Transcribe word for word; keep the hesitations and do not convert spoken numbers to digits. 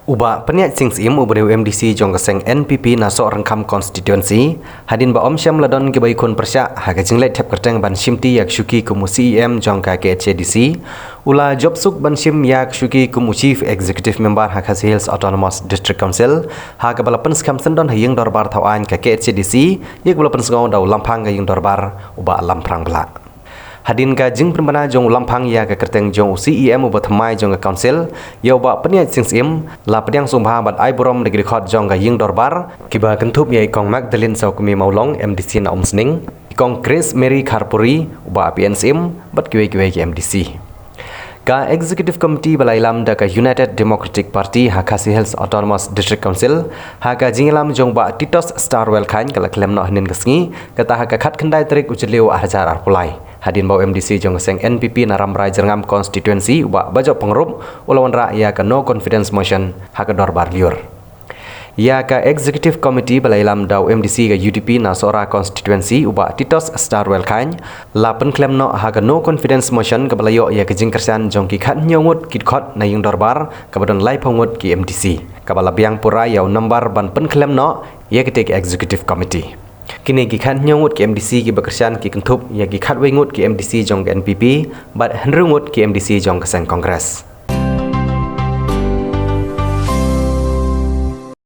U Bah Pynïaid Sing Syiem, u ba dei u MDC jong ka seng NPP na Sohryngkham Constituency, hadien ba ym shym la don kiba ïakhun pyrshah ha ka jingleit thep kyrteng ban shimti ïa ka shuki kum u CEM jong ka KHADC, u la jop suk ban shim ïa ka shuki kum u Chief Executive Member ha Khasi Hills Autonomous District Council, ha kaba la pynskhem syndon ha ïing dorbar thaw aiñ ka KHADC ïa kaba la pynsngew da u Lamphang ka ïing dorbar, u Bah Lamphrang Blah. Hadien ka jingpynbna jong u Lamphang ïa ka kyrteng jong u CEM u ba thymmai jong ka Council, ïa u Bah Pynïaid Sing Syiem, la pdiang sngewbha bad ai burom da ki dkhot jong ka ïing dorbar, kiba kynthup ïa i Kong Magdalene Sawkmie Mawlong, MDC na Umsning, i Kong Grace Mary Kharpuri, u Bah P N Syiem, bad kiwei kiwei ki MDC. Ka Executive Committee ba la ïalam da ka United Democratic Party ha Khasi Hills Autonomous District Council, ha ka jingïalam jong u Bah Titos Starwell Chyne, ka la khlem noh hynnin ka sngi, kata ha ka khatkhyndai tarik u Jylliew arhajar arphew lai. Hadien ba u MDC jong ka seng NPP na Rambrai Jyrngam Constituency, u Bah Bajop Pyngrope, u la wanrah ïa ka No Confidence Motion ha ka dorbar lyiur. Ïa ka Executive Committee ba la ïalam da u MDC ka UDP na Sohra Constituency, u Bah Titos Starwell Chyne, la pynkhlem noh ha ka No Confidence Motion kaba la ïoh ïa ka jingkyrshan jong ki khathynñiew ngut ki dkhot na ïing dorbar, kaba don laiphew ngut ki MDC, kaba la biang pura ïa u nombar ban pynkhlem noh ïa kitei ki Executive Committee. Kine ki khathynñiew ngut ki MDC kiba kyrshan ki kynthup ïa ki khatwei ngut ki MDC jong ka NPP, bad hynriew ngut ki MDC jong ka seng Congress.